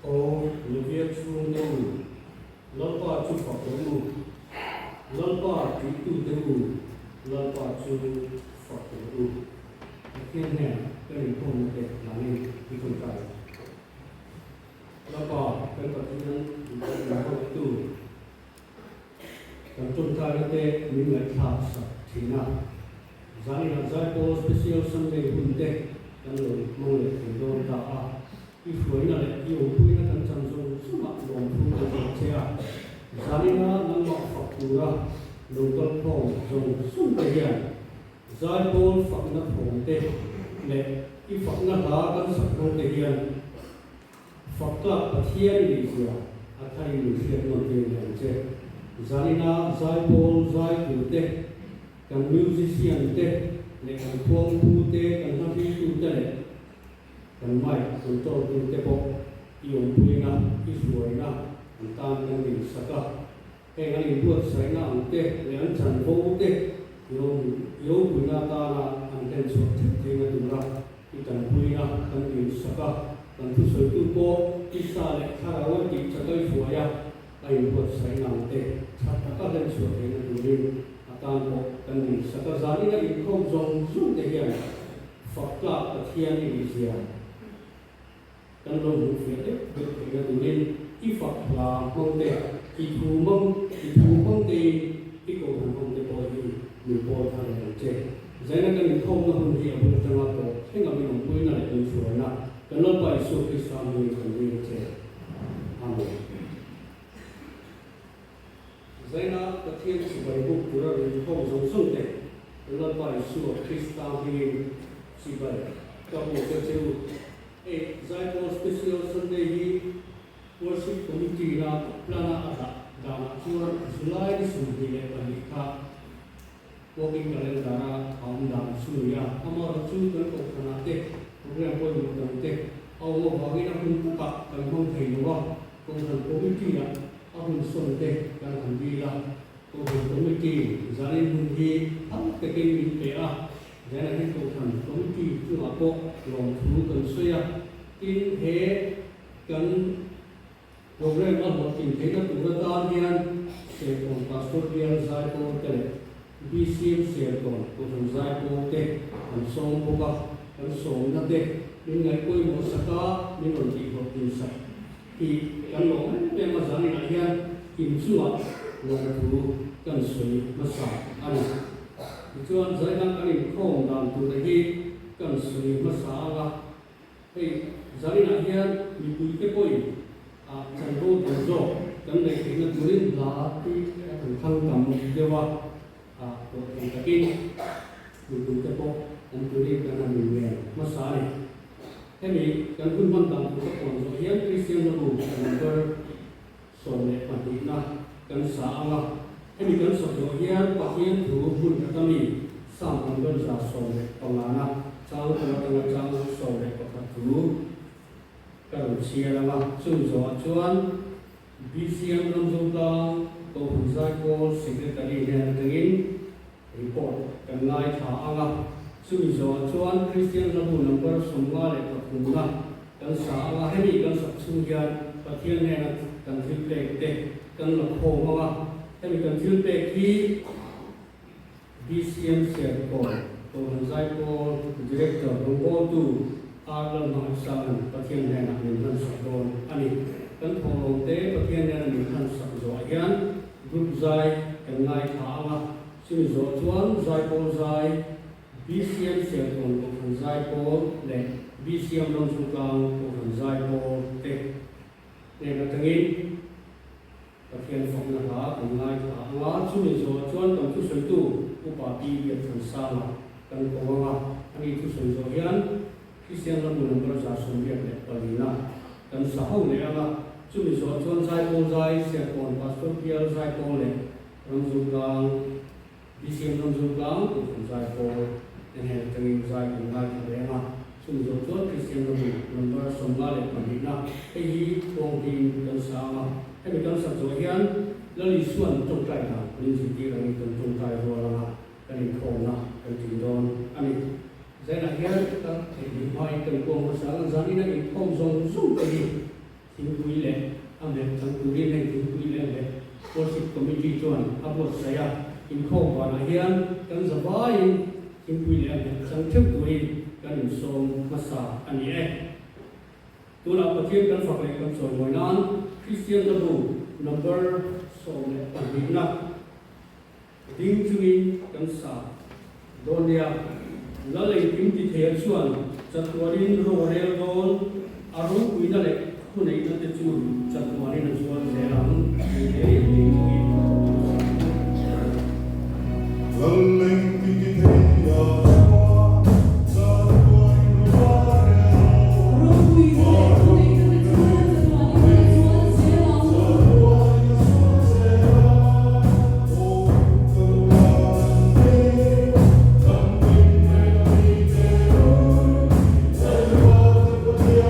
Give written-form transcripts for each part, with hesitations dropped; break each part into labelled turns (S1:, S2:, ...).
S1: Aw Levia chhungte u, Lalpa chu fak rawh u, Lalpa ṭihtute u, Lalpa chu fak rawh u. Pathian hnenah kan inkhawmna te hlangin i ṭawngṭai. Lalpa kan Pathian inkhawmtu. Kan tawngtaina te min ngaihthlak sak thin a, zaninah Zaipawl Special Sunday hun te kan lo hmang leh thei dawn ta a, i hruaina leh i awmpuina kan chan zawng zawngah lawmthu kan zawh che a, zanina nangmah fak tura lo kal khawm zawng zawng te hian Zaipawl fakna thawm te leh i fakna hla kan sak hmang te hian Faktlak Pathian i nih zia a thain min hriat nawn tir leh ang che. Zanina zaipawl zai tur te, kan musician te leh kan khuangpu te, kan hlahriltu te leh kan mic control tu te pawh i awmpuina, i hruaina an tan kan din sak a. Heng an inbuatsaihna ang te leh an chanvo te i ropuina atana an hlenchhuah theuh theihna tura i tanpuina kan din sak a, kan thusawitu pawh tisa leh thlarau a tih chakai hruai a, a inbuatsaihna ang te tha taka hlenchhuah theihna turin a tan pawh kan din sak a. Zanina inkhawm zawng zawng te hian faktlak Pathian i nihzia Kan lo hmuh fiah deuh deuh theihna turin i fak hla hmang te, i thu hmang, i thu hmang tein i kohhran hmang te pawh hi min pawl thar leh ang che. Zaina kan inkhawmna hun hi a bul atanga tawp thlenga min awmpuina leh min hruaina kan Lalpa Isua Krista hmangin kan ring a che. Amen. Zaina Pathian chibai buk tura rinkhawm zawng zawng te kan Lalpa Isua Krista hmingin chibai ka buk a che u. Hei Zaipawl Special Sunday hi Worship Committee na plan-a a dah danah chuan July ni 22 kha Working Calendar-a a awm dan chu ni a. Amaherawhchu kan kohhranah te program pawimawh dang te a awm avangin a hun takah kan hmang thei lo a, Kohhran Committee-ah a hun sawn te kan han dil a. Kohhran Committee zanin hun hi phal takin min pe a. Zaina hi Kohhran Committee chungah pawh lawmthu kan sawi a, tin he kan programme a hlawhtlin theihna tur atan hian Serkawn Pastor Bial Zaipawl te leh BCM Serkawn Kohhran Zaipawl te kan sawm bawk a, kan sawmna te min ngaihpawimawh sak a, min rawn tihhlawhtlin sak hi kan lawm em em a, zaninah hian inchungah lawmthu kan sawi hmasa a ni. Tichuan, zaidang kan inkhawm dan tur hi kan sawi hmasa ang a, hei zaninah hian mipuite pawhin ah chanvo tam zawk kan neih theihna turin hla hi a kan thlang tam deuh a, ah tawh thei takin mipuite pawh awm turin kan han inngen hmasa a ni. Hemi kan hun hman dan tur ka puan zawh hian Kristian Hlabu number 12 na kan sa ang a, hemi kan sak zawh hian Pathian thu hmun khat ami Psalm number 115 na chang khat atanga chang 11 thu ka rawn chhiar ang a, chumi zawhah chuan BCM Ramzotlang Kohhran Zaipawl Secretary hnen atangin report kan ngaithla ang a, chumi zawhah chuan Kristian Hlabu number 53 na kan sa ang a, hemi kan sak chhung hian Pathian hnena kan thil pek te kan la khawm ang a, hemi kan thil pek hi BCM Serkawn Kohhran Zaipawl Director rawngbawltu R Lalhmangaihsanga'n Pathian hnenah min hlansak dawn a ni. Kan thawhlawm te Pathian hnena min hlansak zawhah hian Group zai kan ngaithla ang a, chumi zawh chuan Zaipawl zai, BCM Serkawn Kohhran Zaipawl leh BCM Ramzutlang Kohhran Zaipawl te hnen atangin Pathian fakna hla kan ngaithla ang a, chumi zawh chuan kan thusawitu Upa Pi Biakthansanga kan ko ang a, ani thusawi zawh hian Kristian lam number 84 na kan sa ho leh ang a, chumi zawh chuan Zaipawl zai, Serkawn Pastor Bial Zaipawl leh Ramzutlang, BCM Ramzutlang Kohhran Zaipawl te hnen atangin zai kan ngaithla leh ang a, chumi zawh chuan Kristian lam number 52 na hei hi kawngtin kan sa ang a, hemi kan sak zawh hian Lal Isua'n tawngtai dan min zirtir angin kan tawngtai rual ang a, kan inkhawmna kan tin dawn a ni. Zainah hian ka theihnghilh hmain kan kuang hmasa ang a, zanina inkhawm zawng zawng te hi thingpui leh a hmeh chang turin heng thingpui leh a hmeh Worship Committee chuan a buatsaih a, inkhawm vanah hian kan zavaiin thingpui leh a hmeh chang theuh turin kan insawm hmasa a ni e. Tunah Pathian kan fak leh kan chawimawi nan Kristian hlabu number 12 na ding chungin kan sa dawn nia. Lal engkim ti theia chuan chatuanin ro rel dawn, a ropuina leh thuneihna te chu chatuanin a zual zel ang tih hi ding chungin kan sa dawn.
S2: Lal engkim ti theia chuan chatuanin ro rel dawn,
S3: Ropuina leh thuneihna te chu chatuanin a zual zel ang.
S2: Chatuanin a zual zel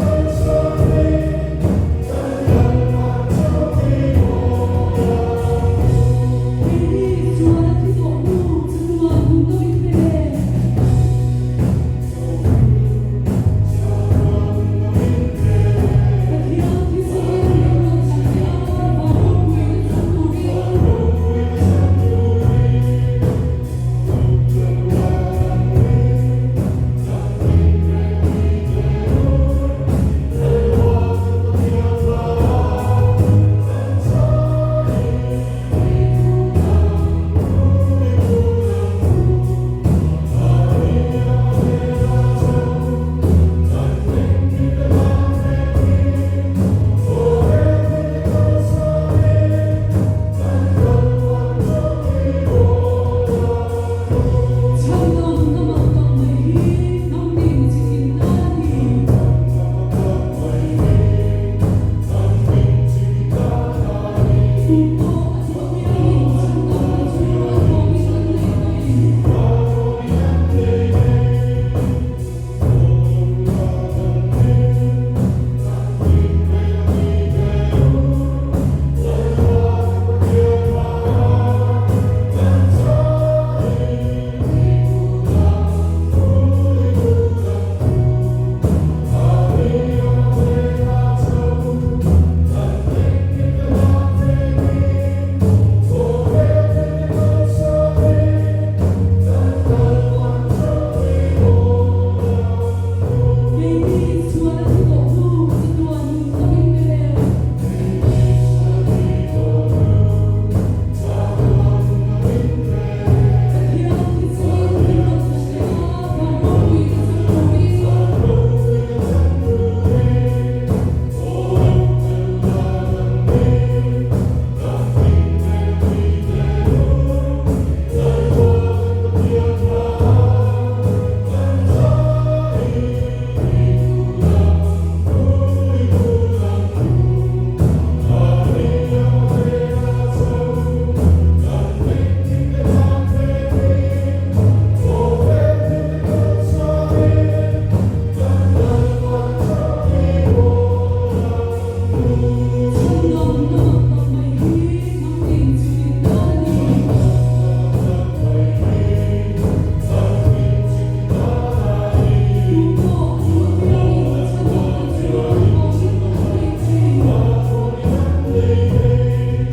S2: ang.
S3: Keini chuan a thi tawh hnu chatuan nunna min pe. Pathian thisen min rawn chhan leh a, van ropuina chhan turin. Chhandamna mak tak mai hi nangni chitin tan a ni. Tupawh a thih apiangin chhandamna chu a thawmin an nei mai. Keini chuan a thi tawh hnu chatuan nunna min pe. Pathian thisen min rawn chhan leh a, van ropuina chang turin. Chhandamna mak tak mai hi nangni chitin tan a ni. Tupawh a duh apiangin chhandamna chu a thawmin an nei thin.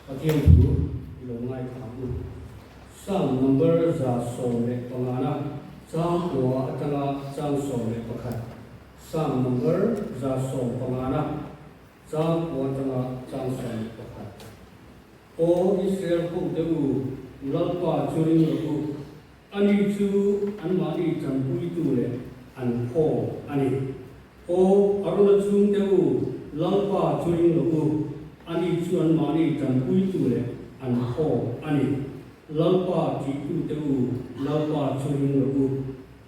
S1: Pathian thu i lo ngaithla ang u. Psalm number 115 na chang kua atanga chang 11. Psalm number 115 na chang kua atanga chang 11. Aw Israel hote u, Lalpa chu ring rawh u, ani chu anmahni tanpuitu leh an phaw a ni. Aw Arona chhungte u, Lalpa chu ring rawh u, ani chu anmahni tanpuitu leh an phaw a ni. Lalpa tihtute u, Lalpa chu ring rawh u,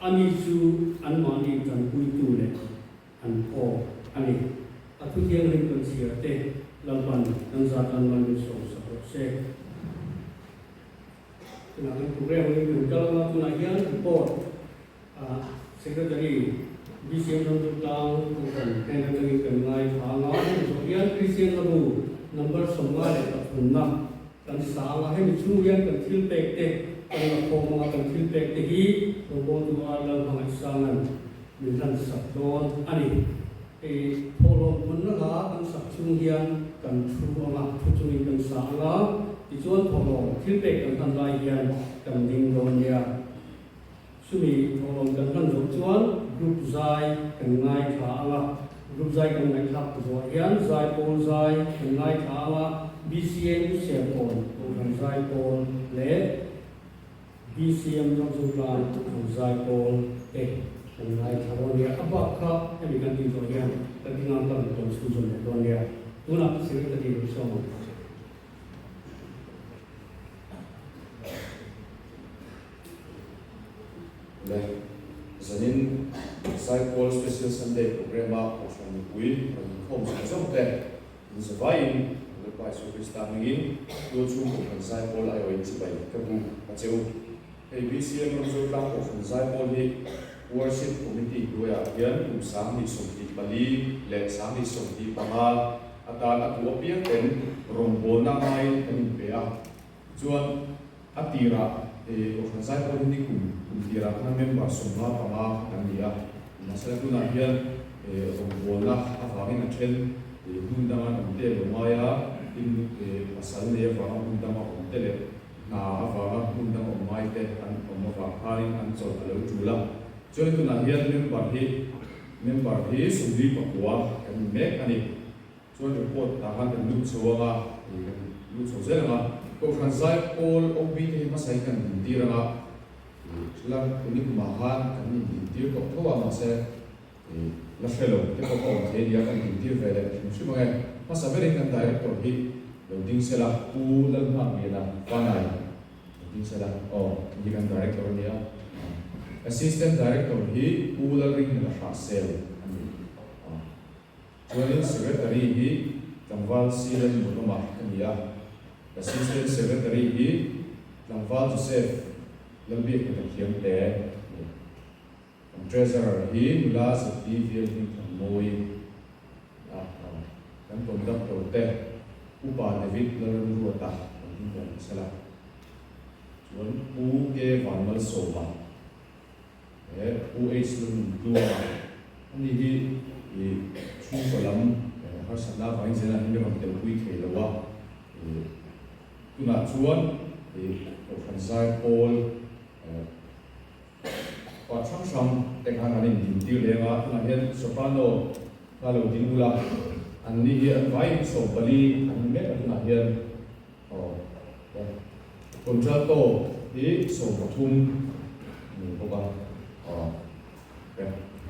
S1: ani chu anmahni tanpuitu leh an phaw a ni. A thu thianghlim kan chhiar te Lalpan kan zat an mal min sawm sak rawh se. Tunah kan program angin kan kal anga tunah hian report ah Secretary BCM Ramdutlang Kohhran hnen atangin kan ngaithla anga hemi zawh hian Kristian Labu number 53 na kan sa anga hemi chhung hian kan thil pek te kan la khawm anga kan thil pek te hi Rawngbawltu Ar Lalhmangaihsanga'n Min hlan sak dawn a ni. Hei thawhlawm hawnna hla kan sak chhung hian kan thu anga thu chungin kan sa anga, tichuan thawhlawm thil pek kan hlan lai hian kan ding dawn nia. Chumi thawhlawm kan hlan zawh chuan group zai kan ngaithla anga, group zai kan ngaihthlak zawh hian zaipawl zai kan ngaithla anga, BCM Serkawn Kohhran zaipawl leh BCM ram chu tlan an zai pawl te kan ngaithla dawn nia, a bak kha hemi kan tih zawh hian kan ti ngang ka rawn tawn chhunzawm leh dawn nia, tunah Secretary rawn sawm ang.
S4: Le zanin Zaipawl Special Sunday Programme a Kohhran mipui rawn inkhawm zawng zawng te In zavaiin Lalpa Isua Krista hmingin tualchhung Kohhran Zaipawl aiawhin chibai ka bu a che u. Hei BCM Ramzotlang Kohhran Zaipawl hi Worship Committee hnuaiah hian kum 2024 leh 2025 atan a duh apiang ten rawngbawlna ngaiin kan inpe a. Tichuan a tirah Kohhran Zaipawl hi nikum kum tirah khan member 55 kan ni a, mahse tunah hian rawngbawlna avangin a then hmun danga an awm te lo ngai a, tin pasal nei avanga hmun danga awm te leh hna avanga hmun danga awm ngai te an awm avang khanin an chawlh a lo tul a. Chuan tunah hian member hi member hi 49 kan ni mek a ni. Chuan report tah khan kan lut chho ang a, ih kan lut chho zel ang a, Kohhran Zaipawl OB te hi hmasa in kan dintir ang a, ih la tuni kumah khan kan indintir tawh tho a, mahse ih la hre lo te pawh ka awm thei a nia, kan dintir ve leh hrim hrim ang e. Hmasa berin kan Director hi lo ding sela, Pu Lalhmakliana Fanai lo ding sela, aw hi kan Director a nia, Assistant Director hi Pu Lalringnela Hrahsel a ni. Chuanin Secretary hi tlangval Silan Munawma a ni a, Assistant Secretary hi tlangval Joseph Lalbiak Hnathawk Thiamte a ni. Kan Treasurer hi nula ZP Vial Hmingthanmawi a ni. Kan Conductor te Upa David Lalremruata kan ding ve ang sela. Chuan Pu K Vanmalsawma. He Pu H Lungtluanga ani hi i chhungkaw lam harsatna avangin zela hi mi rawn telpui thei lo a, tunah chuan i Kohhran Zaipawl pa hrang hrang te khan an indintir leng a, tunah hian Soprano kha lo ding ula, an ni hi an vaiin 14 an ni mek a tunah hian. Aw Contralto hi 13 a ni bawk a, aw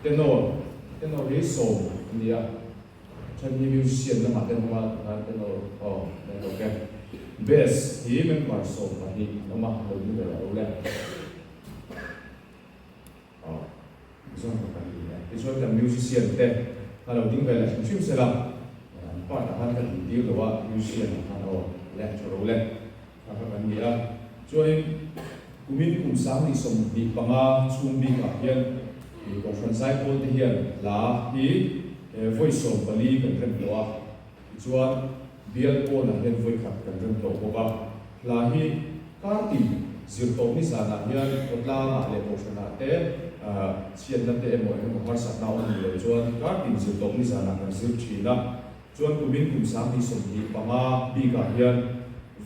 S4: Tenor, Tenor hi 10 a ni a, then hi musician lamah te an awm a, tikhan tenor aw ok. Bass hi member 12 an awm a, lo ni ve lo le. Aw zawng ka kan ni e. Tichuan kan musician te kha lo ding ve leh hrim hrim sela, an part ah khan ka din tir lo a, musician ah khan aw le tha ro le kha kha kan ni a. Chuanin kumin kum 2025 chhung bik ah hian ih Kohhran Zaipawl te hian hla hi vawi 14 kan rem tawh a, tichuan bial pawn ah hian vawi khat kan rem tawh bawk a. Hla hi kar tin zir tawh ni zanah hian khawtlangah leh kohhranah te chhiatna te emaw eng emaw harsatna a awm ni lo chuan kar tin zir tawh ni zanah kan zir thin a. Chuan kumin kum 2025 bikah hian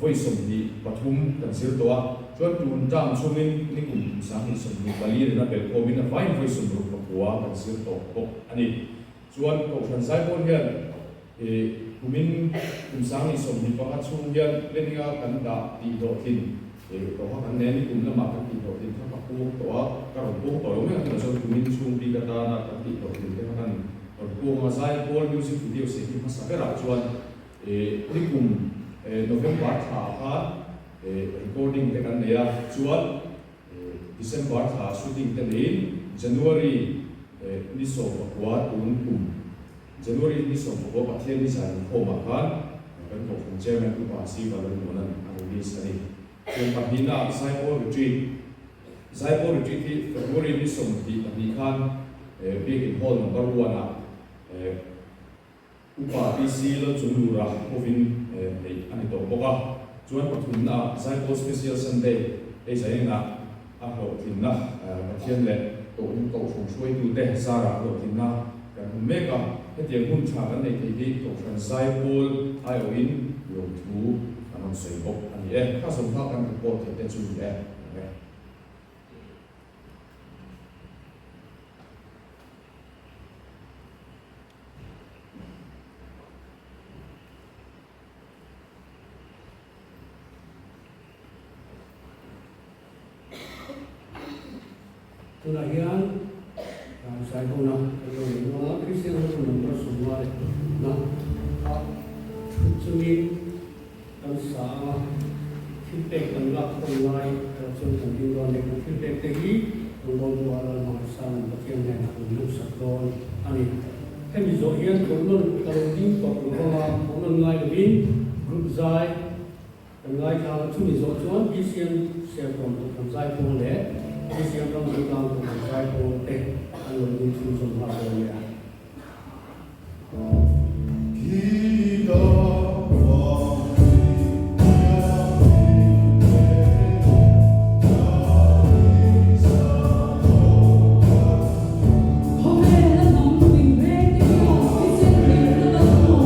S4: vawi 23 kan zir tawh a. Chuan tun term chhungin ni kum 2024 rina belhkhawmin a vaiin vawi 69 kan zir tawh bawk a ni. Chuan Kohhran Zaipawl hian ih kumin kum 2025 chhung hian planning a kan dah tih hlawhtlin ih tawha kan nei a, ni kum lamah kan tih hlawhtlin kha ka puang tawh a, ka rawn puang tawh lo mai ang tunah chuan kumin chhung bik atana kan tih hlawhtlin te kha kan rawn puang a. Zaipawl music video siam hi hmasa berah chuan ih ni kum November thla ah khan ih recording te kan nei a, chuan December thla shooting te neiin January ni 19 tun kum January ni 19 Pathian ni zan inkhawmah khan kan Kohhran Chairman Upa Siva Lalmuanan a release a ni. Kum pahnihna Zaipawl Retreat Zaipawl Retreat hi February ni 22 khan Biakin Hall Number One ah Upa PC Lalchunglura hovin neih a ni tawh bawk a, chuan pathumna Zaipawl Special Sunday hei zainah a hlawhtlinna Pathian leh Kohhran Kohhran hruaitute zarah hlawhtlinna kan hmu mek a, hetiang hun tha kan neih theih hi Kohhran Zaipawl aiawhin lawmthu kan rawn sawi bawk a ni e. Kha zawng kha kan report theih te chu ni e.
S1: Tunah hian Saihona kan lo nei nual a, Kristian ho chu number 53 na a thut chungin kan sa a, thil pek kan lak khawm lai erawh chuan kan ding dawn leh kan thil pek te hi rawngbawltu ah Lalhmangaihsang an Pathian hnenah min luksak dawn a ni. Hemi zawh hian kohnawn ka lo ding tawh lo vang a, kohnawn ngai lovin group zai kan ngaithla a, chumi zawh chuan BCM Serkawn Kohhran zai pawl leh BCM Ramzotlang Kohhran zai pawl te an lo ding chhunzawm nghal dawn leh a.
S3: Khawvela hnam fing reng te hian thisen hlimna kan hmu.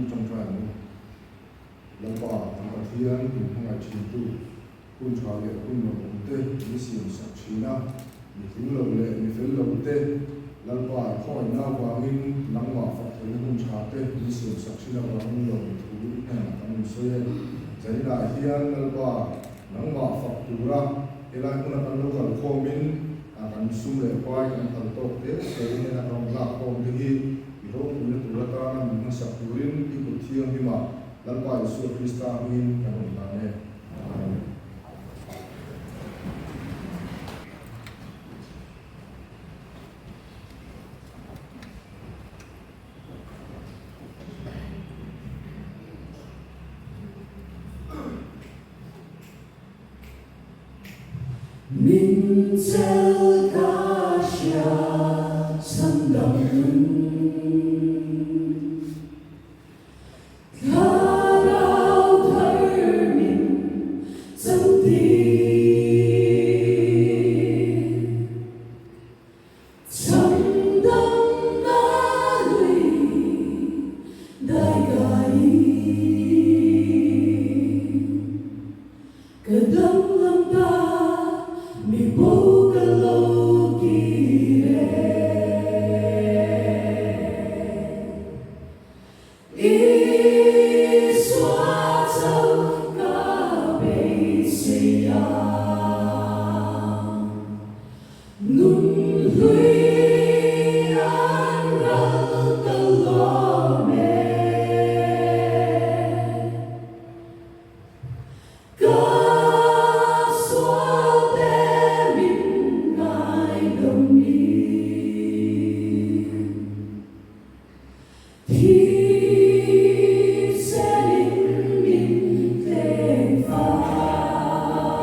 S2: i ṭawngṭai ang u. Lalpa, kan Pathian min hmangaih ṭhintu, hun ṭha leh hun lawmawm te min siam sak ṭhin a, mi tling lo leh mi fel lo te Lalpa i khawngaihna avangin nangmah fak theihna hun ṭha te min siam sak ṭhin avangin lawmthu i hnenah kan rawn sawi e. Zaninah hian Lalpa nangmah fak tura helai hmuna kan lo kal khawmin kan sum leh pai kan phal tawk te te i hnena kan rawn lak khawm te hi i ropuina tur atana min hmasak turin i kut thianghlimah Lalpa Isua Krista hmingin kan rawn hlan e. Amen.
S3: Min chel ka hria chhandam tum. Thlarau thar min chantir. Chhandamna lui dai kaiin ka danglam ta mi bo ka lo kir e. Isua chauh ka beisei a, nun hlui an ral ka lawm e. Ka sual te min ngaidam i. Thi senin min tleng fai.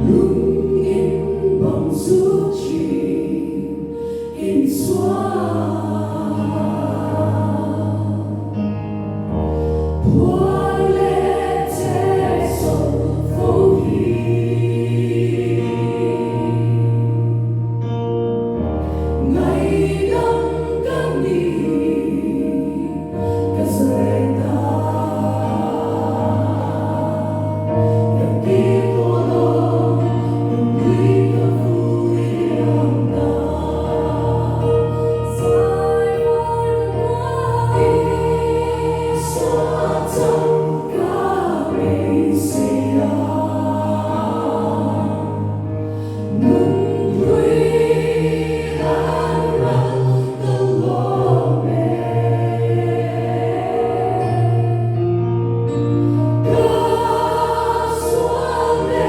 S3: Lung in bang zu thin in sual. Phuar leh che sawm fo hi. Ngaihdam ka ni ka zai ta. Ka kir tawh lo nupui ka vui liam ta. Zai var ka kuai Isua chauh ka beisei a. Nun hlui an ral ka lawm e. Ka sual te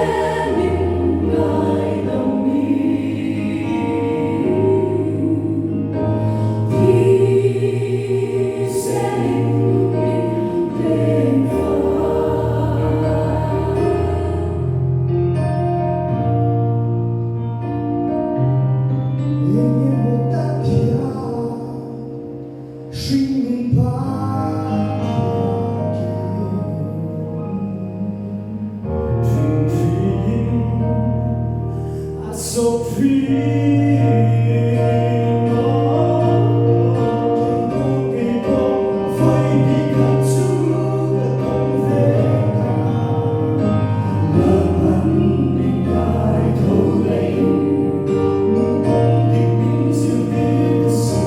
S3: min ngaidam i. Thisen in min tleng fai.
S5: Engemaw tak hian hringnun phak hian Thingthiin a sawp thin Keipawh keipawh vawi khat chu ka tawng ve ta Lalpan min kai tho leh nun kawng dik min zirtir ta si.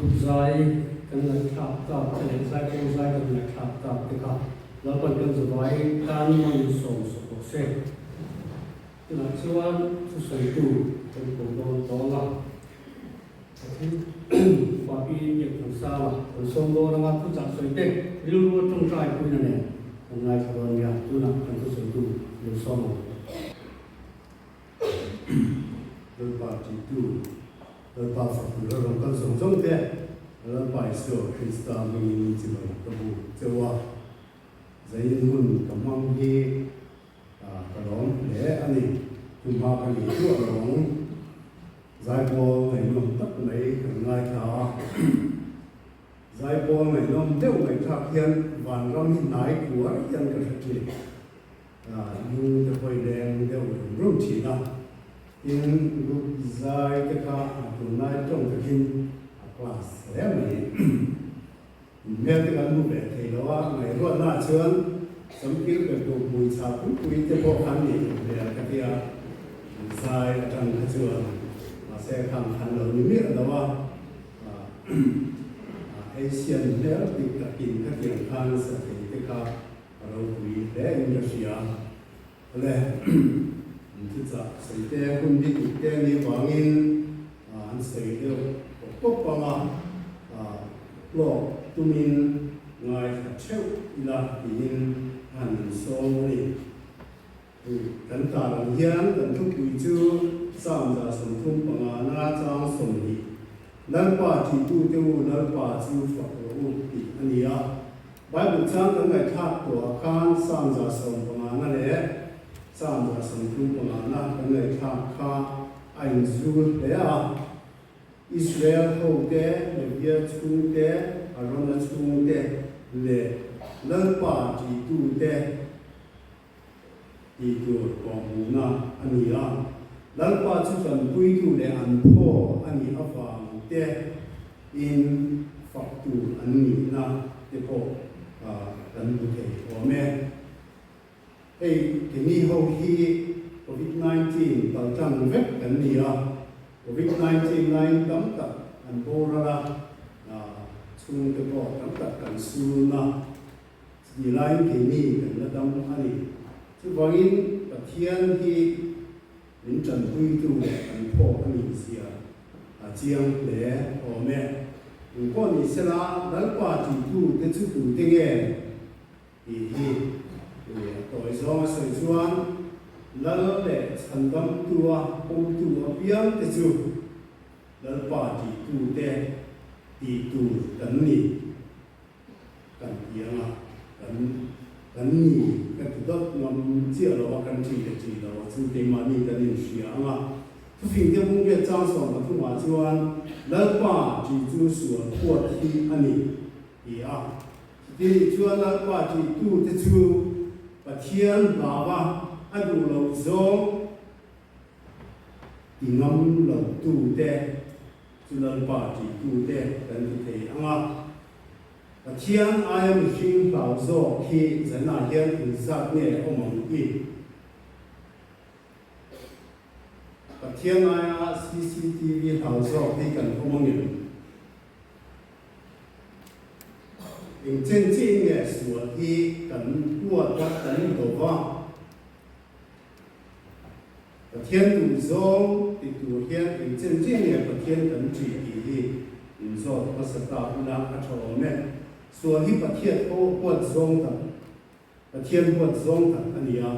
S1: Group zai kan ngaihthlak tak te leh zaipawl zai kan ngaihthlak tak te kha Lalpan kan zavai tan hmangin sawm sawk rawh se. Tunah chuan thusawitu kan ko dawn tawng a, Pathian Papi Biakthangsa kan sawm dawn anga thuchah sawi te rilru a tawngtai puina nen kan ngaithla dawn nia, tunah kan thusawitu lo sawm ang.
S6: Lalpa ṭihtu, Lalpa fak tura rawn kal zawng zawng te, Lalpa Isua Krista hmingin chibai ka bu cheu a, zain hun ka hmang hi ka lawm hle a ni. Tumha ka ni duah lo ang. Zaipawl ngaihnawm tak mai kan ngaithla a. Zaipawl ngaihnawm deuh ngaihthlak hian vanram hi hnai kuar hian ka hre ṭhin. Lung te hawi leng deuh rum rum thin a, tin group zai te kha a tunlai tawng takin a class hle mai. Hmel te kan hmu ve thei lo a, ngaihruatna ah chuan samkir pe puk hmui chhah pui pui te pawh khan nih duh hmel ka tia, zai atang kha chuan mahse khang khan lo ni miah lo a, Asian hmel dik takin khatiang khan sa thei te kha A ropui hle in ka hria. Awle, an thuchah sawi te hun bi tuk te ni vangin an sawi deuh pawp pawp ang a, hlawk tumin ngaithla theuh ila tiin a han insawm a ni. Kan tar ang hian kan thupui chu Psalm 35 na chang 20, Lalpa ṭihtute u, Lalpa chu fak rawh u tih a ni a. Bible chang kan ngaihthlak tawhah khan Psalm 15 na leh Psalm 35 na kan ngaihthlak kha a inzul hle a. Israel hote, Levia chhungte, Arona chhungte leh Lalpa ṭihtute, Tih tur kawhhmuhna a ni a, Lalpa chu tanpuitu leh an phaw a nih avang te in fak tur an nihna te pawh kan hmu thei awm e. Hei keini ho hi Covid 19 paltlang vek kan ni a, Covid 19 laiin tam tak an boral a, chhungte pawh tam tak kan sulna. Chutih laiin keini kan la dam a ni. Chuvangin Pathian hi min tanpuitu leh kan phawk a nih zia a chiang hle awm e. Eng pawh ni sela, Lalpa tihtu te chu tute nge tih hi a tawi zawng a sawi chuan Lal leh chhandamtua pawmtu apiang te chu Lalpa tihtute tih tur kan ni. Kan ti ang a, kan kan ni ka ti dawt ngam chiah lo a, kan ṭi leh ṭi lo a chu keimahni kan inhria ang a. Thufing te bung riat chang 13 ah chuan Lalpa ṭi chu sual huat hi a ni ti a. Chuti nih chuan Lalpa ṭi tu te chu Pathian hlava a duh loh zawng ti ngam lo tu te chu Lalpa ṭi tu te kan ti thei ang a. Pathian aia mihring hlau zawk hi zanah hian engzat nge awm ang i? Pathian aia cctv hlau zawk hi kan awm ang em? Eng chen chiah nge sual hi kan huat a, kan do va? Pathian duh zawng ti tur hian eng chen chiah nge Pathian kan ṭih tih hi inzawt hmasa ta ila a ṭha awm e. Sual hi Pathiat ho huat zawng tak, Pathian huat zawng tak a ni a.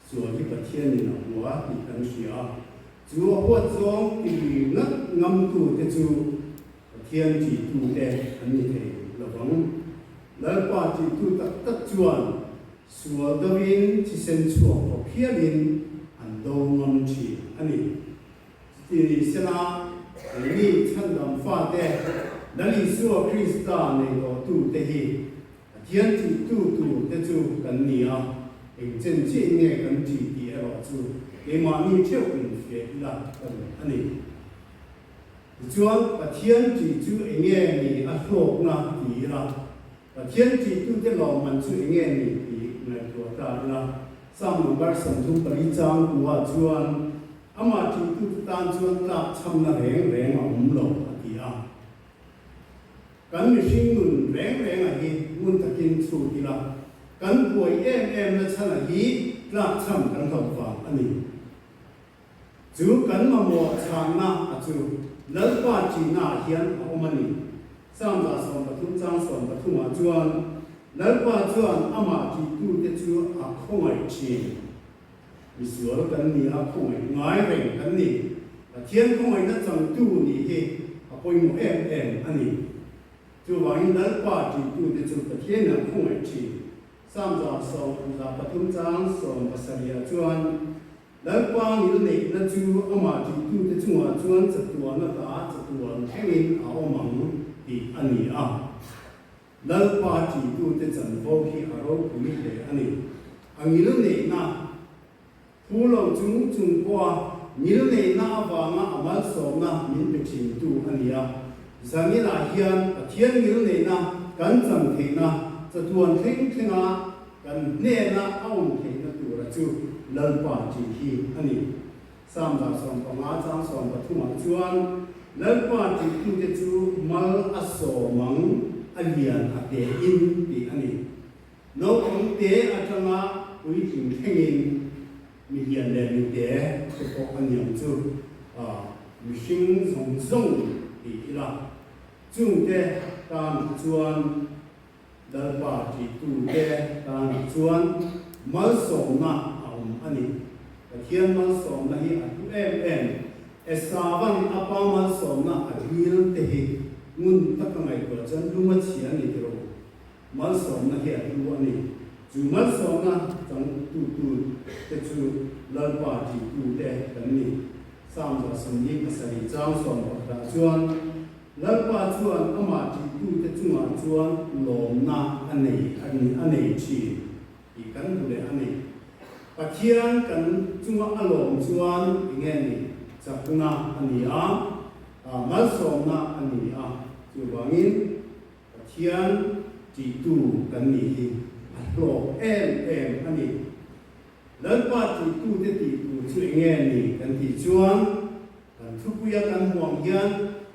S6: Sual hi Pathianin a hua tih kan hria a. Chu a huat zawng ti ngat ngamtute chu Pathian ṭihtute an ni thei lovang. Lalpa ṭihtu tak tak chuan Sual deuhin thisen chhuak khawp hialin an do ngam thin a ni. Chuti ni sela, keini chhandam fate, Lal Isua Krista nei tawhtute hi Pathian ṭihtu tur te chu kan ni a, eng chen chiah nge kan ṭih tih erawh chu keimahni theuh inhriat ila ka duh a ni. Tichuan, Pathian ṭih chu enge ni a hlawkna ti ila, Pathian ṭihtute lawmman chu enge ni tih ngaihtuah ta ila, Psalm number 34 chang kuah chuan, Amah ṭihtute tan chuan tlakchhamna reng reng a awm lo, a ti a. Kan mihring nun reng renga hi ngun takin chhut ila, kan buai em em na chhana hi tlakchham kan hlauh vang a ni. Chu kan mamawh chhanna a chu Lalpa ṭihna ah hian a awm a ni. Psalm 13 chang 13 ah chuan, Lalpa chuan amah ṭihtute chu a khawngaih ṭhin. Misual kan ni a, khawngaih ngai reng kan ni. Pathian khawngaihna changtu nih hi a pawimawh em em a ni. Chuvangin Lalpa ṭihtute chu Pathianin a khawngaih ṭhin. Psalm 113 chang 70 ah chuan, Lalpa ngilneihna chu amah ṭihtute chungah chuan chatuan ata chatuan thlengin a awm ang tih a ni a. Lalpa ṭihtute chanvo hi a ropui hle a ni. A ngilneihna phu lo chung chung pawha ngilneihna avanga a malsawmna min pe ṭhintu a ni a. Zanginah hian Pathian ngilneihna kan chan theihna chatuan thleng thlenga Kan hnena a awm theihna tura chu Lalpa tih hi a ni. Psalm 15 chang 13 ah chuan, Lalpa tihtute chu mal a sawm ang, a lian a te in tih a ni. Naupang te atanga puitling thlengin mi lian leh mi te te pawh a niang chu mihring zawng zawng tih ila chungte tan chuan Lalpa ṭihtute tanah chuan malsawmna a awm a ni. Pathian malsawmna hi a hlu em em. Esavan a pa malsawmna a dil te hi ngun taka ngaihtuah chuan lung a chhia a ni tiro. Malsawmna hi a hlu a ni. Chu malsawmna changtutu te chu Lalpa ṭihtute kan ni. Psalm 47 chang 11 ah chuan Lalpa chuan amah ṭihtute chungah chuan lawmna a nei a ni, a nei ṭhin tih kan hmu leh a ni. Pathian kan chunga a lawm chuan enge ni? Chakna a ni a, malsawmna a ni a, chuvangin Pathian ṭihtu kan nih hi a hlawk em em a ni. Lalpa ṭihtute tih tur chu enge ni kan tih chuan, Kan thupuia kan hmu ang hian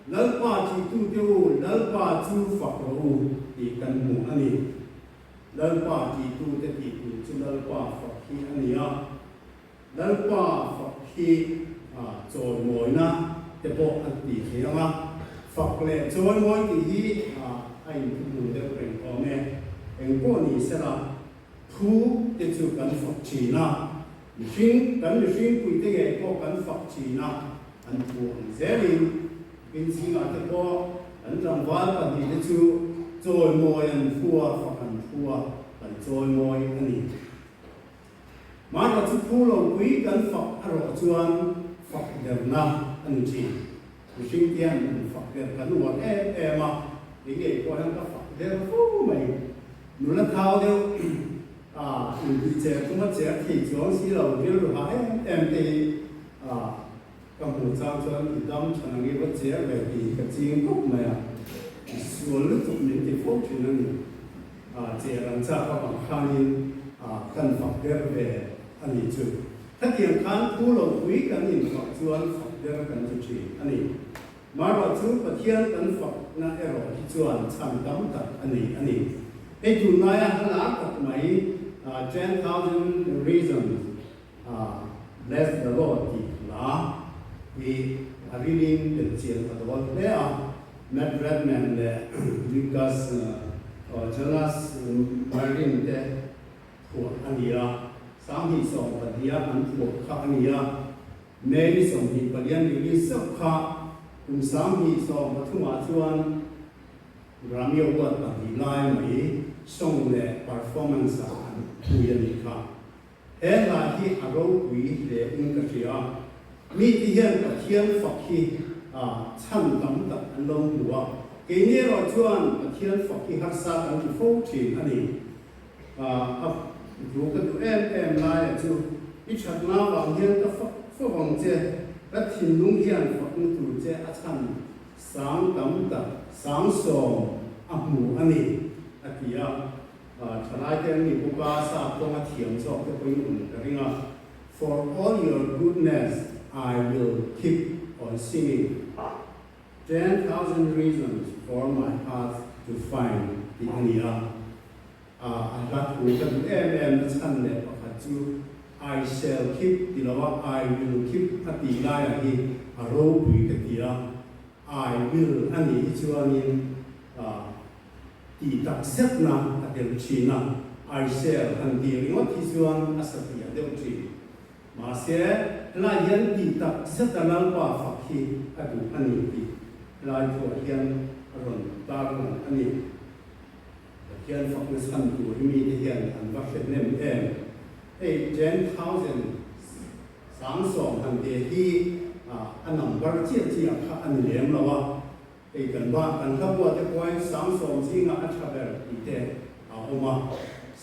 S6: Lalpa ṭihtute u, Lalpa chu fak rawh u tih kan hmu a ni. Lalpa ṭihtute tih tur chu Lalpa fak hi a ni a. Lalpa fak hi chawimawina te pawh a ti thei ang a. Fak leh chawimawi tih hi a inthuhmun deuh reng awm e. Engpawh ni sela thu te chu kan fak ṭhin a. Mihring, kan mihring puite ngei pawh kan fak thin a, an thu ang zelin bin zingah te pawh kan tlangval pahnihte chu chawimawi an thu a, fak an thu a, kan chawimawi a ni. Mahra chu phu lo pui kan fak erawh chuan fak derna a ni thin. Mihring te hian an fak der kan uar em em a, kei ngei pawh hian ka fak der fo mai. Nula thau deuh a intih cher chunga cher thei chuang si lo rilru hah em em te hi a ka hmuh chang chuan i dam than ang i va cher ve tih hi ka ching khawp mai a, i sual lutuk min ti fo thin a ni. A cher ang chak avang khanin a kan fak der ve a nih chu. Khatiang khan thu lo pui kan infak chuan fak der kan ti thin a ni. Marawh chu Pathian kan fakna erawh hi chuan chhan tam tak a nei a ni. Hei tunlaia hla tak mai 10,000 Reasons Bless the Lord tih hla hi a rilin belhchian a dawl hle a. Matt Redman leh Lucas Jonas Marin te phuah a ni a, 2014 a an phuah kha a ni a. May ni 28 release zauh kha kum 2013 ah chuan Grammy Award pahnih lai mai song leh performance ah an phui a nih kha. He hla hi a ropui hle in ka hria. Mite hian Pathian fak hi chhan tam tak an lo hmu a, keini erawh chuan Pathian fak hi harsa kan ti fo thin a ni. A thu ka duh em em laia chu i thatna vang hian ka fak fo ang che, ka thinlung hian fakna tur che a chhan sang tam tak sang sawm a hmu a ni, a ti a. Thalaite an ni bawk a, sa kawnga thiam zawk te pawhin awm ka ring a. For all your goodness I will keep on singing. 10,000 Reasons for My Heart to Find tih a ni a. A hla thu ka duh em em na chhan leh pakhat chu I shall keep ti lo a I will keep a tih laiah hi a ropui ka ti a, I will a nih hi chuanin tih tak zetna a tel thin a, I shall han tih ringawt hi chuan a satliah deuh thin. Mahse, helai hian tih tak zeta Lalpa fak hi a duh a ni tih helai thuah hian a rawn tarlang a ni. Pathian fakna chhan tur hi mite hian an va hre hnem em? Hei 10,000 sangsawm han te hi a number chiah chiah kha a ni lem lo a, hei kan ba kan hlabua te pawhin sangsawm zingah a tha ber tih te a awm a,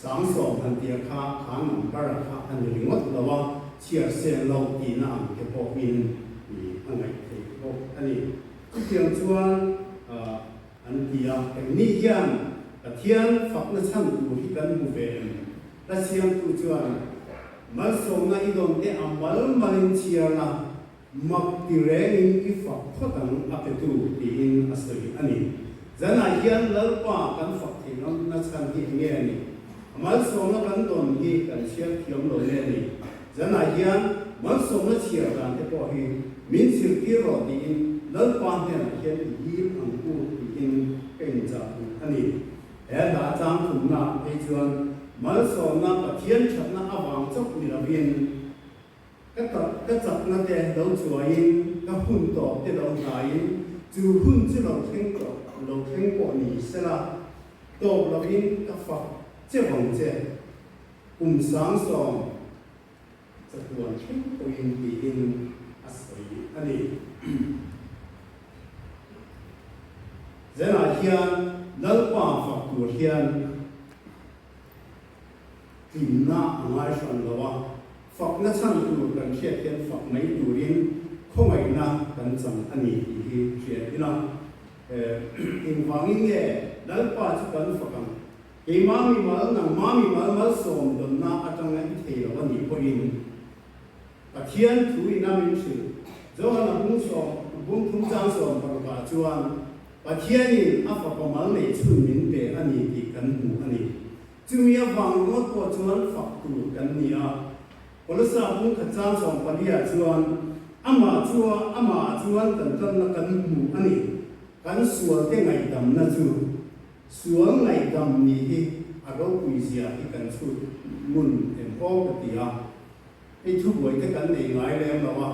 S6: sangsawm han tia kha kha number kha a ni ringawt lo a, chhiar sen lo tihna ang te pawhin a ngaih theih bawk a ni. Chutiang chuan An ti a, Engnih hian Pathian fakna chhan tur hi kan hmu ve em? Hla siamtu chuan, Malsawmna i dawn te a mal malin chhiar la, mak ti rengin i fak phawt ang a petu, tiin a sawi a ni. Zanah hian Lalpa kan fak theih lohna chhan hi enge a ni? A malsawmna kan dawn hi kan chhiar thiam lo nge ni? Zanah hian malsawmna chhiar dan te pawh hi min zirtir rawh tiin Lalpa hnenah hian i dil ang u tiin ka inchah duh a ni. He hla chang thumna phei chuan malsawmna Pathian thatna avang chauh ni lovin ka ka chakna te lo chuaiin ka hun tawp te lo hnaiin chu hun chu lo thleng tawh lo thleng pawh ni sela tawp lovin ka fak che vang che. Kum 70,000 chatuan thleng pawhin tiin a sawi a ni. Zenah hian Lalpa fak tur hian tlinna a ngai hran lo a, fakna chhan tur kan hriat hian fak mai turin khawngaihna kan chang a ni tih hi hriat ila. Engvangin nge Lalpa chu kan fak ang? Keimah mimal, nangmah mimal malsawm dawnna atanga i thei lo a nih pawhin Pathian thu ina min hrilh. Johana bung sawm, bung thum chang sawm parukah chuan Pathianin a fapa mal neih chhun min pe a ni tih kan hmu a ni. Chumi avang ringawt pawh chuan fak tur kan ni a. Kolosa bung khat chang sawm paliah chuan amah chua amahah chuan kan tlanna kan hmu a ni. Kan sualte ngaihdamna chu Sual ngaihdam nih hi a ropui zia hi kan chhut ngun em aw ka ti a, hei thubuai te kan nei ngai lem lo a,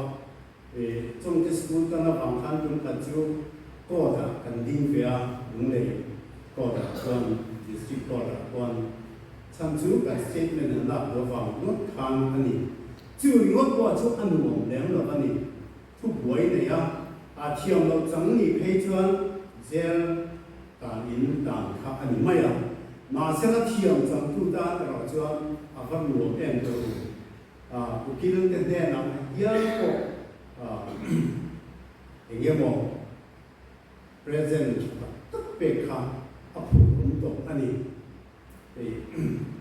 S6: Chawngte school tan avang khan tum khat chu court ah kan ding ve a, Lunglei court ah chuan district court ah chuan chhan chu kan statement an lak duh avang ngawt khan a ni. Chu ringawt pawh chu a nuam lem lo a ni. Thubuai nei a, a thiam loh chang nih phei chuan jail tan in dan kha a ni mai a, mahse la thiam changtu tan erawh chuan a va nuam em tawh u. Ukil te hnenah hial pawh eng emaw present tha tak tak pek kha a phur awm tawh a ni. Hei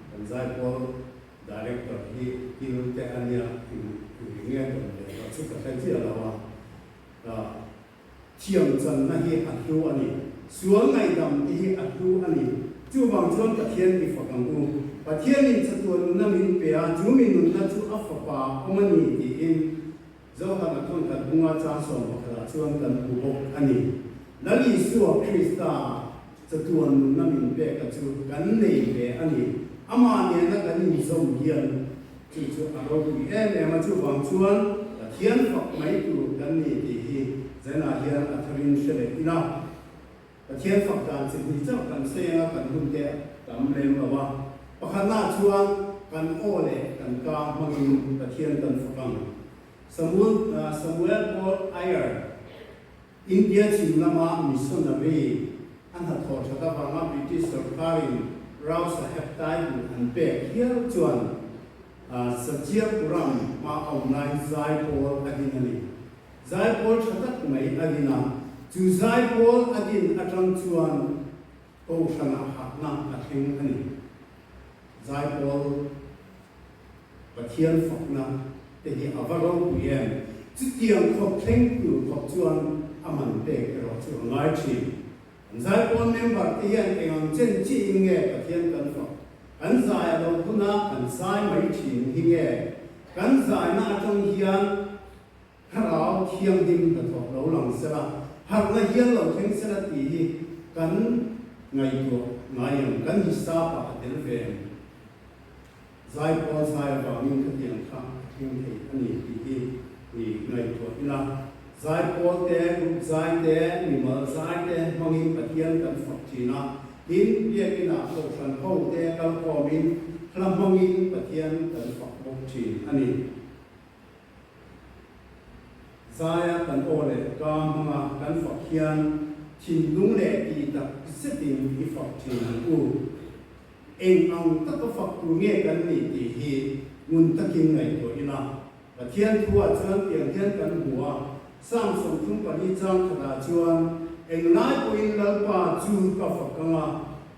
S6: kan zaipawl director hi kil te a nia eng nge a tawn leh loh chu ka hre chiah lo a, thiam channa hi a hlu a ni, sual ngaihdam te hi a hlu a ni, chuvang chuan Pathian i fak ang u, Pathianin chatuan nunna min pe a, chu mi nunna chu a fapa awm a ni tiin Zohana thawnkhat bunga chang 11 ah chuan kan hmu bawk a ni. Lal Isua Krista chatuan nunna min pek a chu kan nei ve a ni. Amah nena kan inzawm hian chu chu a ropui em em a, chuvang chuan Pathian fak mai tur kan ni tih hi Zenah hian a tharin hre leh ila. Pathian fak dan chi hnih chauh kan sawi anga kan hun te a tam lem lo a, pakhatnaah chuan kan aw leh kan ka hmangin Pathian kan fak ang. Samuel Samuel Paul Ayer, India chhim lama missionary a hnathawh that avanga British sorkarin Rao Saheb title an pek hial chuan Sachiapuram hma awm lai zaipawl a din a ni. Zaipawl tha tak mai a din a, chu zaipawl a din atang chuan kohhranah hahna a thleng a ni. Zaipawl Pathian fakna te hi a va ropui em? Chutiang khawp thleng tur khawp chuan a man pek erawh chu a ngai thin. Kan zaipawl member te hian eng ang chen chiin nge Pathian kan fak? Kan zai a lo huna kan zai mai thin hi nge? Kan zaina atang hian Thlarau Thianghlim hnathawk lo lang sela, harhna hial lo thleng sela tih hi kan ngaihtuah ngai ang, kan hisap ah a tel ve ang. Zaipawl zai avangin khatiang kha a thleng thei a ni tih hi i ngaihtuah ila. Zaipawl te, group zai te, mimal zai te hmangin Pathian kan fak thin a, tin biakinah kohhran ho te kalkhawmin hla hmangin Pathian kan fak bawk thin a ni. Zaia kan aw leh ka hmanga kan fak hian thinlung leh tih tak zetin i fak thin ang u. Eng ang taka fak tur nge kan nih tih hi ngun takin ngaihtuah ila. Pathian thuah chuan tiang hian kan hmu a, Psalm 34 chang khatah chuan, Englai pawhin Lalpa chu ka fak ang a,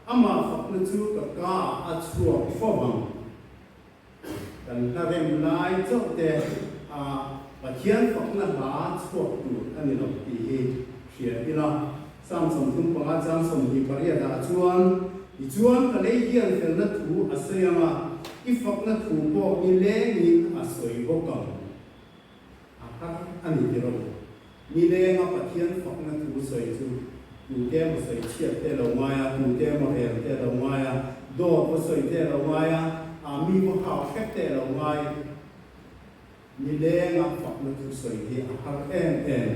S6: amah fakna chu ka kaah a chhuak fo ang. Kan hla rem lai chauh te a Pathian fakna hla chhuak tur a ni lo tih hi hria ila. Psalm 35 chang 28 ah chuan, Tichuan ka lei hian felna thu a sawi ang a, i fakna thu pawh nilengin a sawi bawk ang. A har a ni ti rawh u. Nilenga Pathian fakna thu sawi chu tute emaw sawi chhiat te lo ngai a, tute emaw rel te lo ngai a, dawt va sawi te lo ngai a, a mi va hau hrek te lo ngai. Nilenga fakna thu sawi hi a har em em.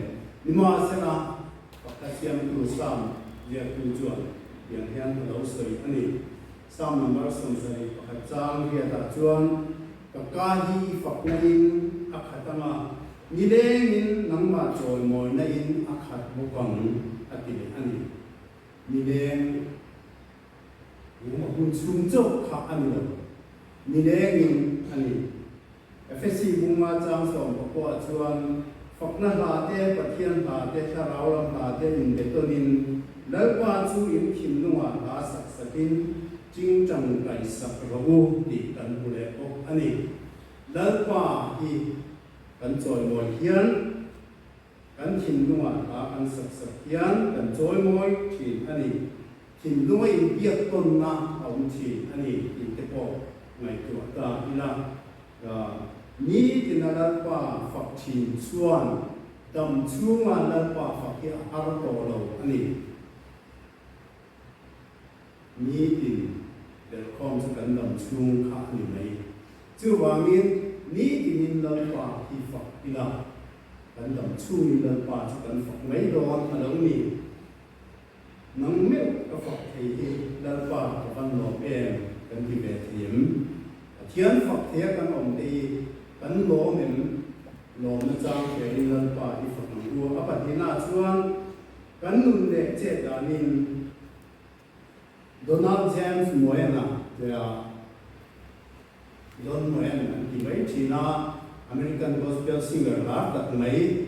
S6: Nimahsela, pakhat siamtu Psalm ziaktu chuan tiang hian a lo sawi a ni. Psalm number 71 chang riatah chuan, Ka ka hi i fakna in a khat ang a, nilengin nangmah chawimawina in a khat bawk ang, a ti leh a ni. Nileng a hun chhung chauh kha a ni lo, nilengin a ni. Efesi bunga chang 19 ah chuan fakna hla te, Pathian hla te, thlarau lam hla te inbe tawnin Lalpa chu in thinlungah hla sak sakin Ching tangkai sak rawh u tih kan hmu leh bawk a ni. Lalpa hi kan chawimawi hian, kan thinlungah hla kan sak sak hian kan chawimawi thin a ni. Thinlunga inbiak tawnna a awm thin a ni tih te pawh ngaihtuah ta ila. Nitina Lalpa fak thin chuan dam chhunga Lalpa fak hi a har tawh lo a ni. Nitin belhkhawm chu kan dam chhung kha a ni mai. Chuvangin nitinin Lalpa hi fak ila, kan dam chhungin Lalpa chu kan fak mai dawn a lo ni. Nang meuh ka fak thei hi Lalpa ka van lawm em kan ti ve thei em? Pathian fak theia kan awm te hi kan lawm em? Lawmna chang hriain Lalpa i fak ang u. A pahnihnaah chuan kan nun leh chet danin Donald James Moyana tia Don Moen an ti mai thin a, American gospel singer lar tak mai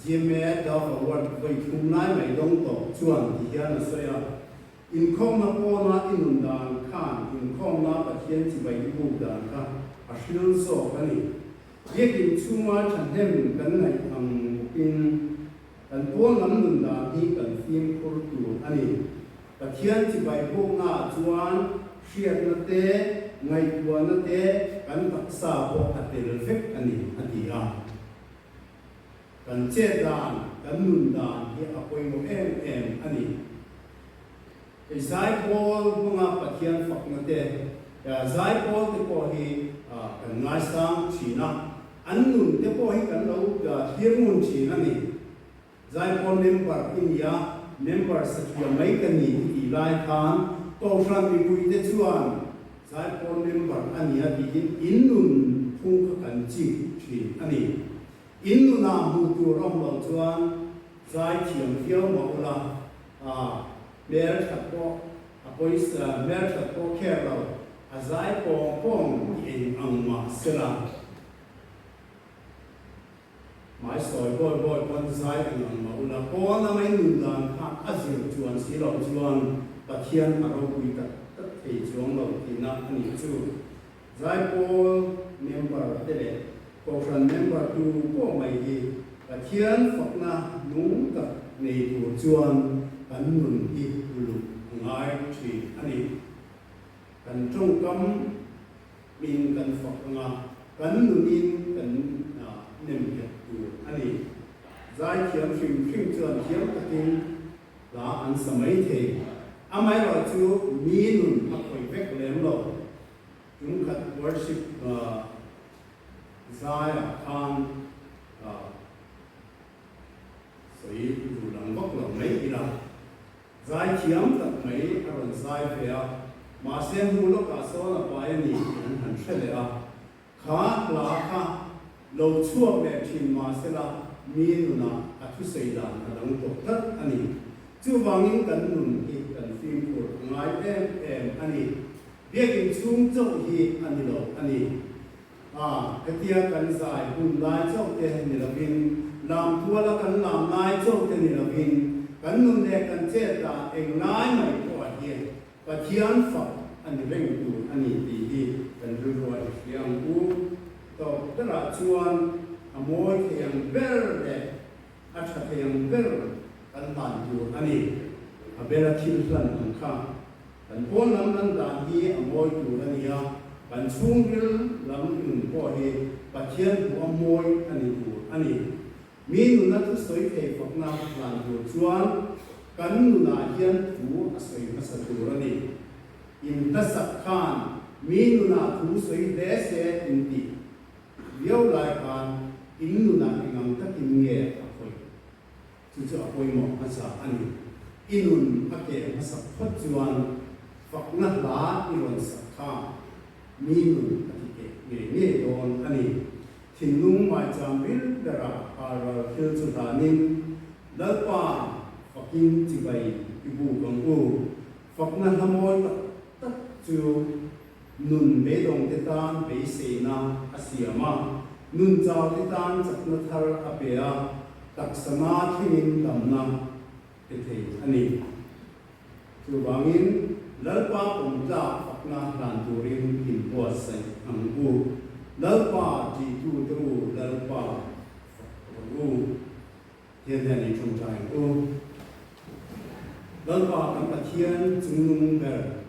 S6: Jimmy Dove Award vawi thum lai mai dawng tawh chuan ti hian a sawi a, Inkhawmna pawna i nun dan khan inkhawmna Pathian chibai i buk dan kha a hril zawk a ni. Biakin chhunga thahnem kan ngaih ang bawkin Kan pawl lam nun dan hi kan fimkhur tur a ni. Pathian chibai bawknaah chuan hriatna te, ngaihtuahna te, kan taksa pawh a tel vek a ni, a ti a. Kan chet dan, kan nun dan hi a pawimawh em em a ni. Hei zaipawl hmanga Pathian fakna te, zaipawl te pawh hi kan ngaisang thin a, an nun te pawh hi kan lo thlir ngun thin a ni. Zaipawl member i ni a, member satliah mai ka ni i tih lai khan Kohhran mipui te chuan zaipawl member a ni a tiin in nun phung kha kan chik thin a ni. In nunah hmuh tur awm loh chuan zaithiam viau mah ula, A hmel that pawh a pawisa hmel that pawh kher lo, a zai pawng pawng ti eng ang mah sela. Hmai sawi bawi bawi pawn zai eng ang mah ula, pawn a mai nun dan kha a zir chuan si loh chuan Pathian a ropui tak tak thei chuang lo tihna a nih chu. Zaipawl member te leh Kohhran member tu pawh mai hi Pathian fakna nung tak. nei tur chuan kan nun hi uluk a ngai thin a ni. Kan tawngkam in kan fak anga kan nunin kan nem nghet tur a ni. Zaithiam hrim hrim chuan thiam takin hla an sa mai thei. Amaherawhchu mi nun a khawih vek lem lo. Tumkhat worship zaiah khan sawi duh lang vak lo mai ila. Zai thiam tak mai a rawn zai ve a, mahse hnu lawkah sawn a pai a ni tih an han hre leh a. Kha hla kha lo chhuak leh thin mahsela mi nunah a thusei dan a dang tawh tlat a ni. Chuvangin kan nun hi kan fimkhur a ngai em em a ni. Biakin chhung chauh hi a ni lo a ni. A, hetia kan zai hun lai chauh te ni lovin, lam tuala kan lam lai chauh te ni lovin, kan nun leh kan chet dan eng lai mai pawh ah hian Pathian fak a ni reng tur a ni tih hi kan rilru a i hria ang u. Tawp berah chuan a mawi thei ang ber leh a tha thei ang ber kan hlan tur a ni. A bela thil hlan ang kha Kan pawn lam lan dan hi a mawi tur a ni a, kan chhungril lam nun pawh hi Pathian hmuh a mawi a ni tur a ni. Mi nuna thusawi thei fakna hlan tur chuan kan nunah hian thu a sawi hmasa tur a ni. In hlasak khan mi nunah thu sawi hle se in tih viau lai khan in nunah engang takin nge a khawih? Chu chu a pawimawh hmasa a ni. I nun a keh hmasak phawt chuan fakna hla i rawn sak kha mi nun a ti keh ngei ngei dawn a ni. Thinlung maicham bil berah halral thil chu hlanin Lalpa fakin chibai i buk ang u. Fakna hla mawi tak tak chu nun beidawngte tan beiseina a siam a, nun chaute tan chakna thar a pe a, taksa na thlengin damna pe thei a ni. Chuvangin, Lalpa pawmtlak fakna hlan turin inbuatsaih ang u. Lalpa ṭihtute u, Lalpa fak rawh u. Hian hian i ṭawngṭai ang u. Lalpa kan Pathian chungnung ber,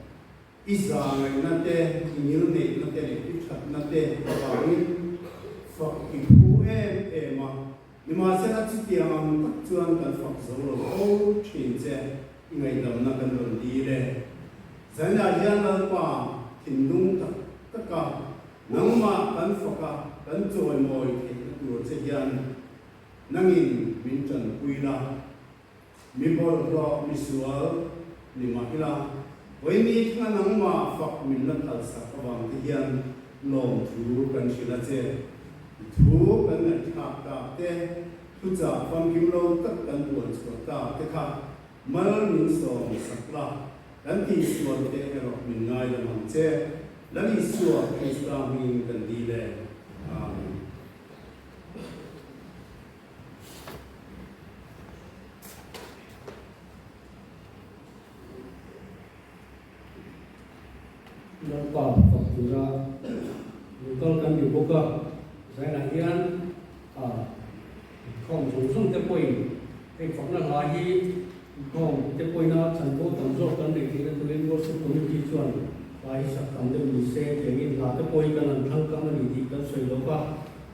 S6: i za ngaihna te, i ngil neihna te leh i ṭhatna te avangin fak i phu em em a. Nimahsela chutiang ang tak chuan kan fak zo lo fo ṭhin che, i ngaihdamna kan rawn dil e. Zanah hian Lalpa thinlung tak taka nangmah kan faka kan chawimawi theihna tur che hian Nangin min tanpui la, mi bawlhhlawh mi sual ni mah ila, vawi thla nangmah fak min la phalsak avang te hian lawmthu kan hrilh a che. I thu kan ngaihthlak tak te, thuchah famkim lo tak kan buan chhuah tak te kha mal min sawm sak la, kan tihsual te erawh min ngaidam ang che. Lal Isua Krista hmingin kan dil e. Amen.
S1: Lalpa fak tura local kan ni bawk a, zainah hian inkhawm zawng zawng te pawhin hei fakna hla hi inkhawm te pawhina chanvo tam zawk kan neih theihna turin Worship Committee chuan hla hi sak tam deuh ni se tiangin hla te pawh hi kan han thlang kam a ni tih kan sawi lawk a.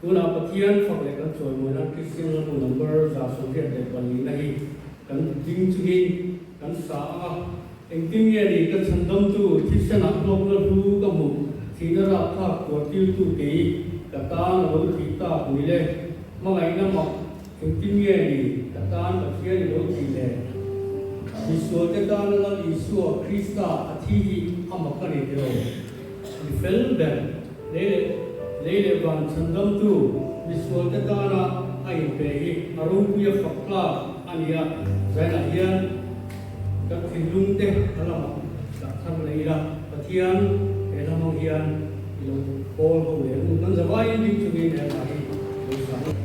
S1: Tunah Pathian fak leh kan chawimawi nan Kristian lambu number 184 na hi kan ding chungin kan sa a, engtin nge ni ka chhandamtu thisenah hlawkna hlu ka hmuh thihna rapthlak tuartirtu kei ka tan a lo thih tak ni le, hmangaihna mak engtin nge ni ka tan Pathian i lo thih le? Misualte tana Lal Isua Krista a thi hi a mak a ni tilo. Mi fel ber, lei leh lei leh van chhandamtu misualte tana a inpe hi a ropuia fak tlak a ni a, zainah hian kan thinlungte a lamah dah thar leh ila, Pathian he hla hmang hian i lo pawl ho leh ang u. Kan zavaiin ding chungin he hla hi i lo sa ang.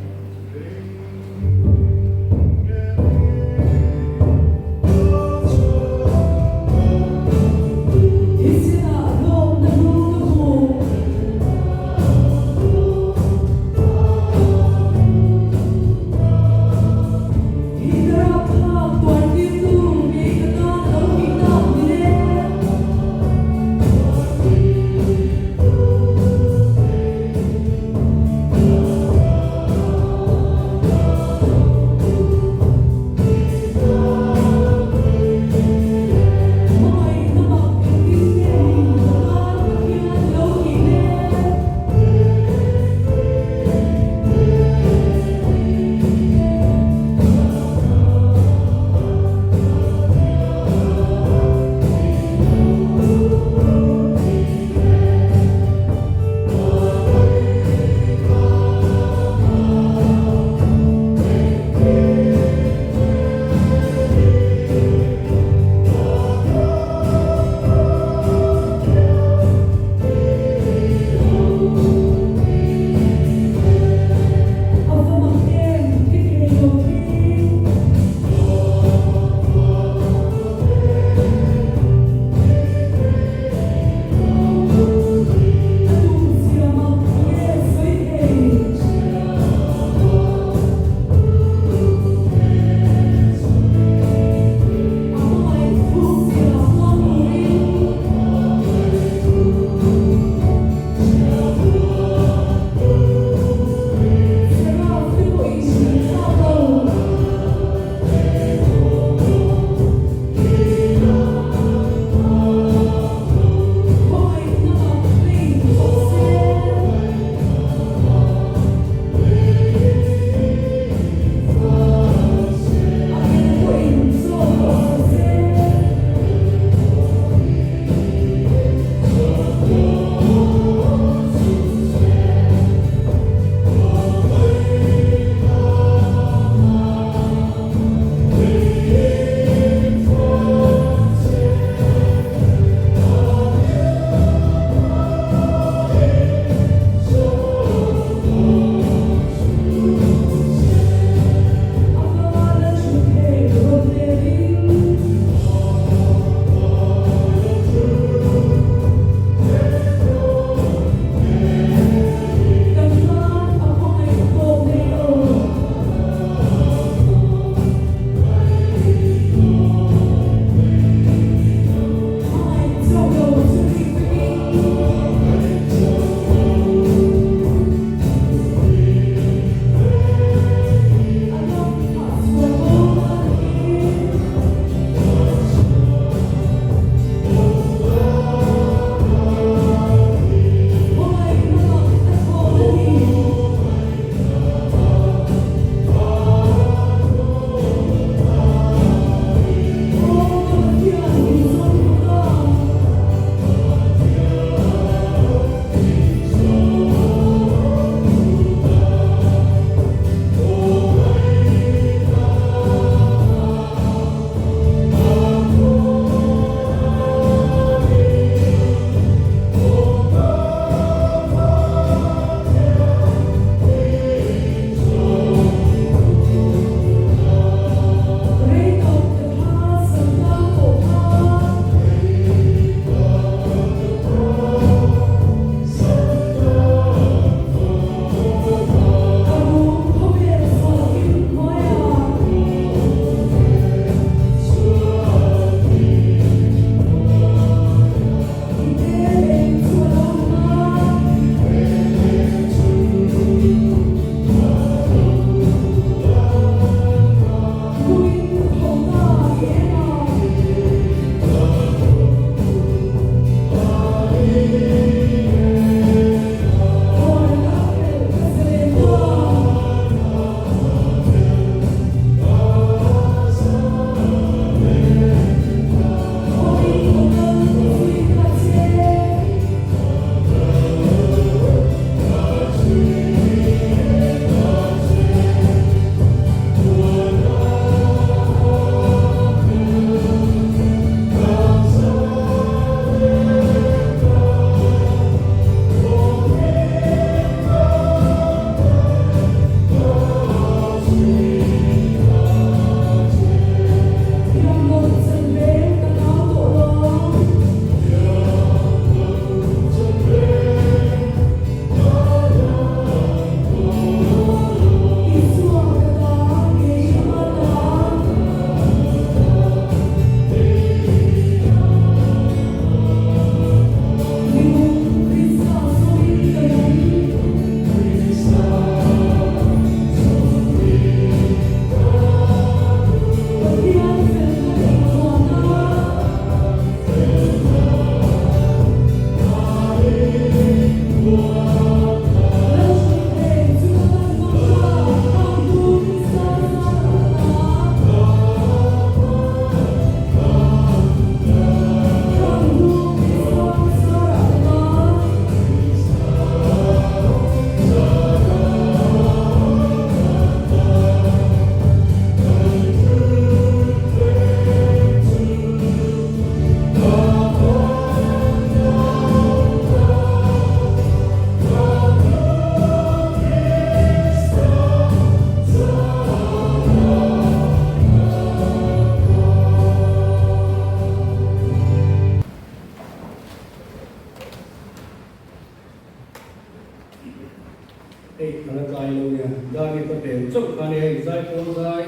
S1: nen chauh khan hei Zaipawl zai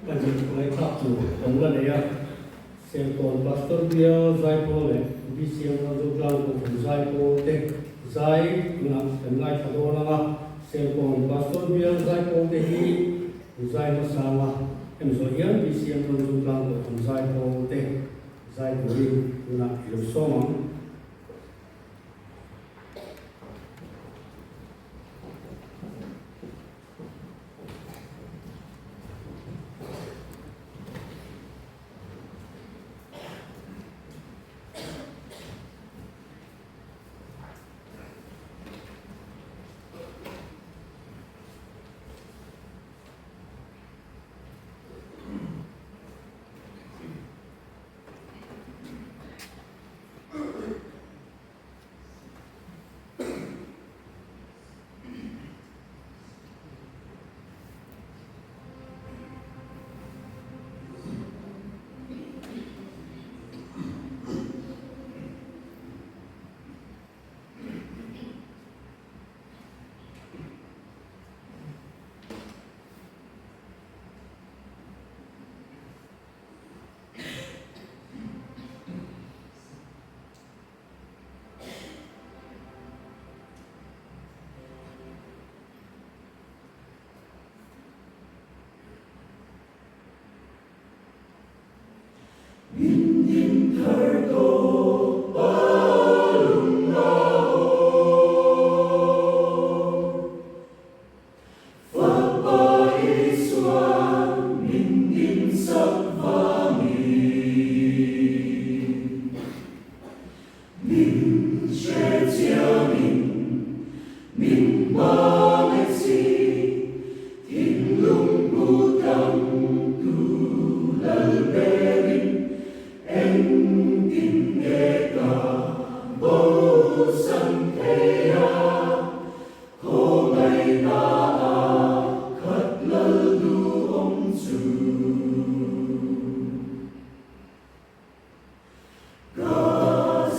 S1: kan ngaihthlak tur kan la nei a. Serkawn Pastor Bial Zaipawl leh BCM Ramzotlang Kohhran Zaipawl te zai tunah kan ngaithla dawn ang a, Serkawn Pastor Bial Zaipawl te hi zai hmasa ang a, hemi zawh hian BCM Ramzotlang Kohhran Zaipawl te zai turin tunah i lo sawm ang.
S5: Min din thar tawh pa lung a aw. Fapa Isuan min din sak vangin. Min hre chiangin min hmangaih si, thinlung hmu tam tu lal berin engtin nge ka bosan thei a, khawngaihna a khat lal duhawm chu. Ka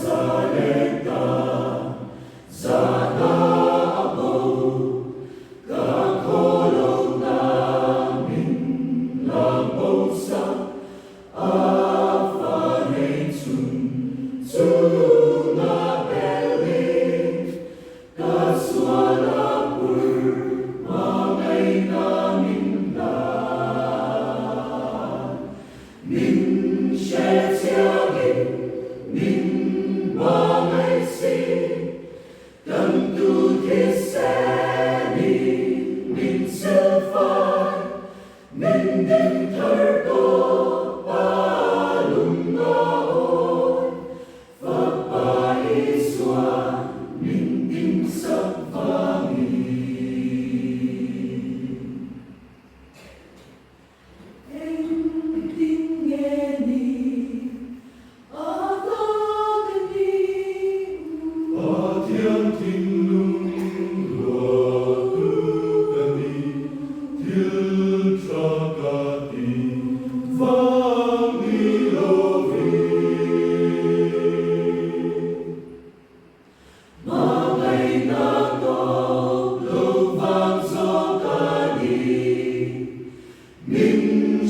S5: za leh ta, za na a bo, ka khaw lo na min la bo sak, a fa nei chung chunga belin ka sual a phur hmangaihna min hlan. Min hre chiangin min hmangaih si, kan tu thiseni min silfai, min din thar tawh pa lung a awi, Fapa Isua min din sak vangin. Engtin nge ni a tak ni u?
S2: Pathian thinlung ruahtu ka ni, thil tha ka ti vang ni lovin.
S5: Hmangaihna tawp lo vang zawk a ni. Min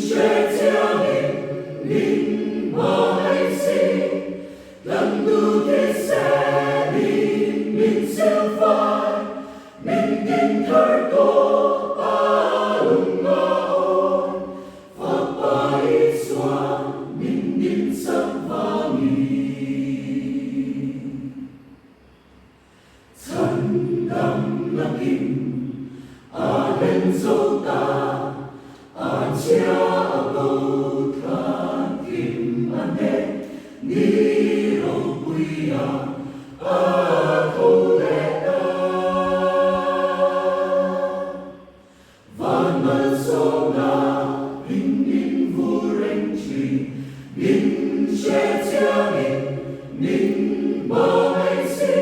S5: hre chiangin min hmangaih si, kan duh thisenin min silfai, min din thar tawp a lung a awi, Fapa Isua min din sak vangin. Chhan dam lakin a hlen zo ta, a chhia a bo thlan thim a hneh ni ropuia a tho leh ta. Van malsawmna in min vur reng thin, min hre chiangin min hmangaih si,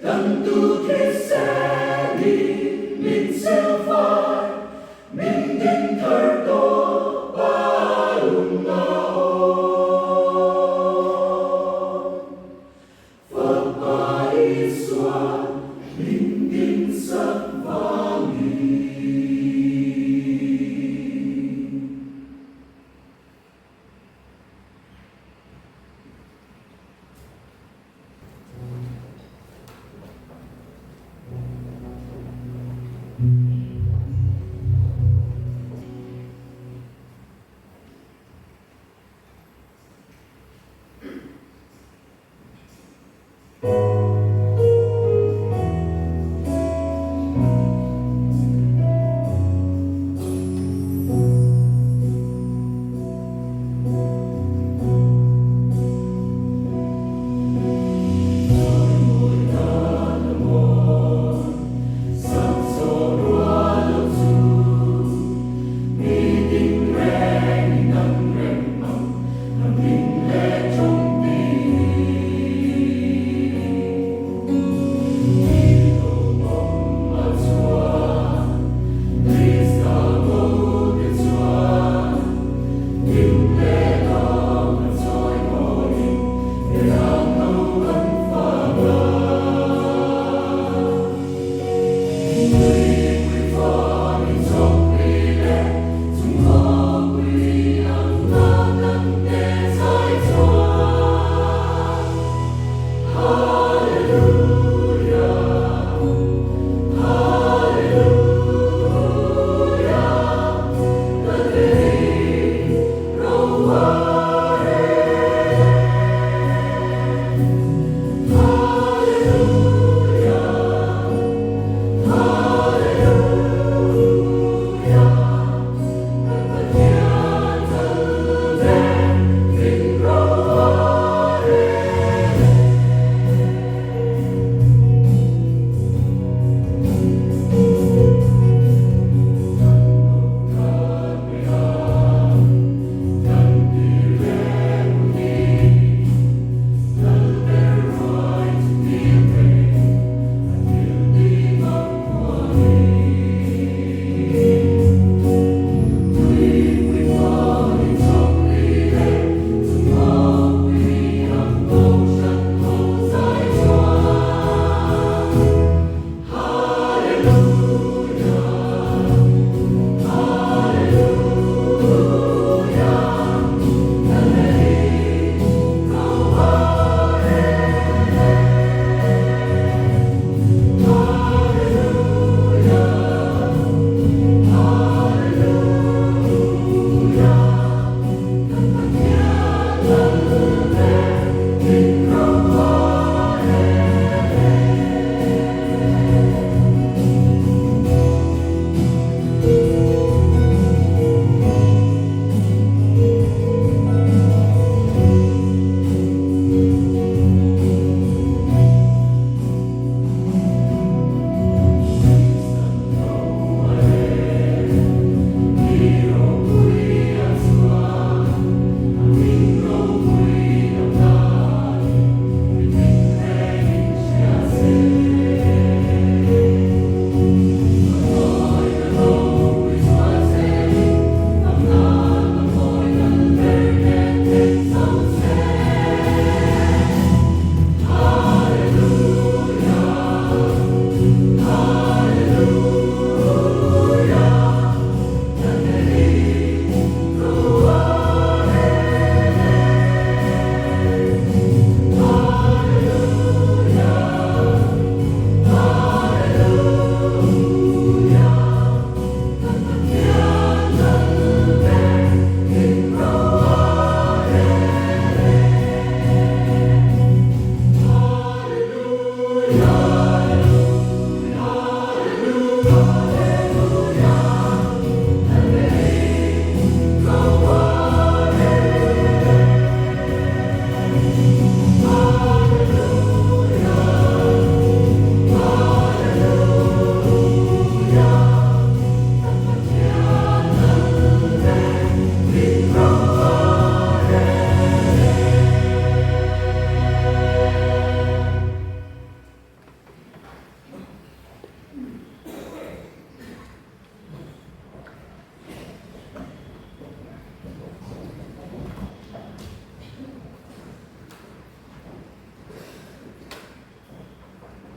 S5: kan tu thisenin min silfai, min din thar tawh pa lung a awi. Fapa Isua min din sak vangin.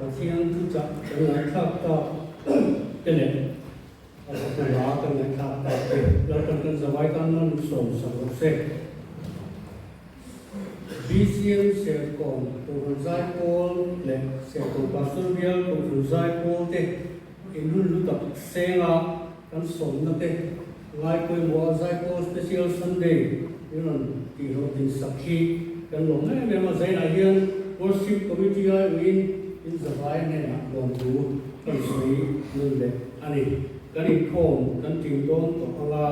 S1: Pathian thuchah kan ngaihthlak tak te leh a hla kan ngaihthlak tak te Lalpan kan zavai tan nan sawmsak rawh se. BCM Serkawn Kohhran Zaipawl leh Serkawn Pastor Bial Kohhran Zaipawl te inrun lu tak senga kan sawmna te ngai pawimawh a Zaipawl Special Sunday in rawn tihhlawhtlin sak hi kan lawm em em a. Zainah hian Worship Committee aiawhin in zavai hnenah lawmthu kan sawi nun leh a ni. Kan inkhawm kan ting dawn tawh anga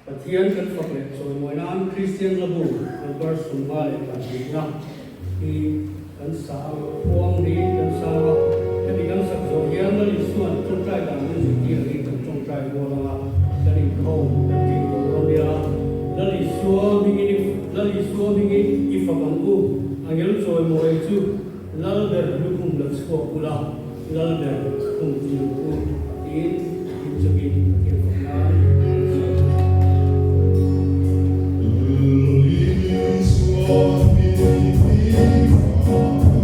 S1: Pathian kan fak leh chawimawi nan Kristian Hlabu number 52na hi kan sa a, khuang niin kan sang a. Hemi kan sak zawh hian Lal Isua'n tawngtai dan min zirtir angin kan tawngtai rual anga kan inkhawm kan ting tawh dawn nia. Lal Isua hmingin i Lal Isua hmingin i fak ang u, angel chawimawi chu Lalber lukhum la chhuak ula, Lalber khum tir u tiin in chungin Pathian fak nan an sawi.
S3: Lalber lukhum la chhuak ula,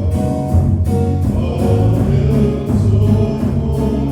S3: Lalber khum tir rawh u.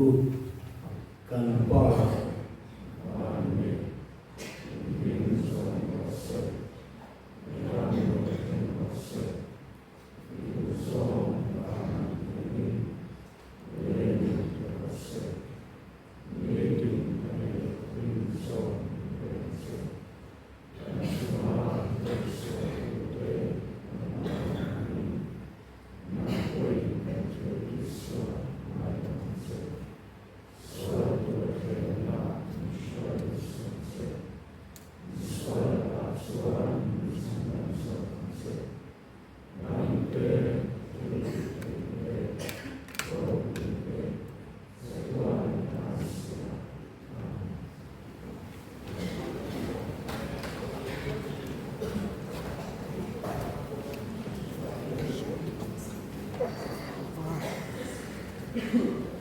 S6: u. Kan Pa.
S5: Van mi, min zawng rawh se, mi ram rawh thleng rawh se, mi zawng van angin lei rawh se, nitin kan ei rin zawng min pe ang che, kan chunga hruaisualtute kan ngaithla angin nang pawhin kan thil tihsual ngaithla ang che. Sual tur hrehna min hruai suh che. Mi sual lakah chuan min chhandam zawk ang che. Nangte thil tih theih leh ropui te chatuan ta si a. Amen.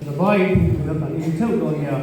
S1: Zavai thingpui a kan in theuh dawn nia.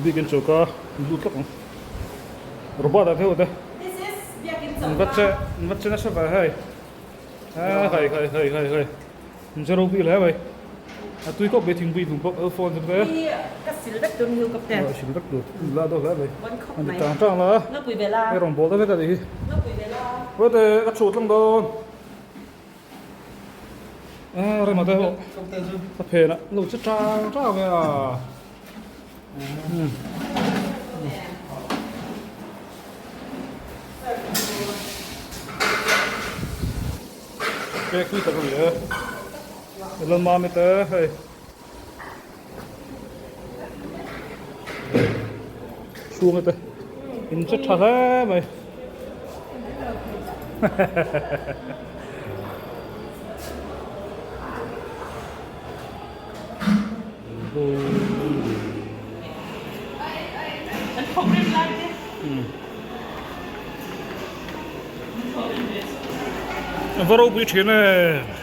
S7: Biakin choka lut lawk ang. Robert ah te ho te. An va che an va che nasa ve hei. A hei hei hei hei hei. An che ropui hle mai. A tui khawp mai thingpui hnung pawh a phone te te.
S8: Ka sil vek tur ni ka
S7: pen. Sil vek tur. La daw hle mai. An ti tang tang la. Hei rawn bawl ta vek a nih hi. Wete ka chhut lang dawn. A rema te ho ka phen a lo che tang tang mai a. Pek tui tak a ni e. Lalmami te hei. Chhunga te in che tha hle mai. Va ropui thin e.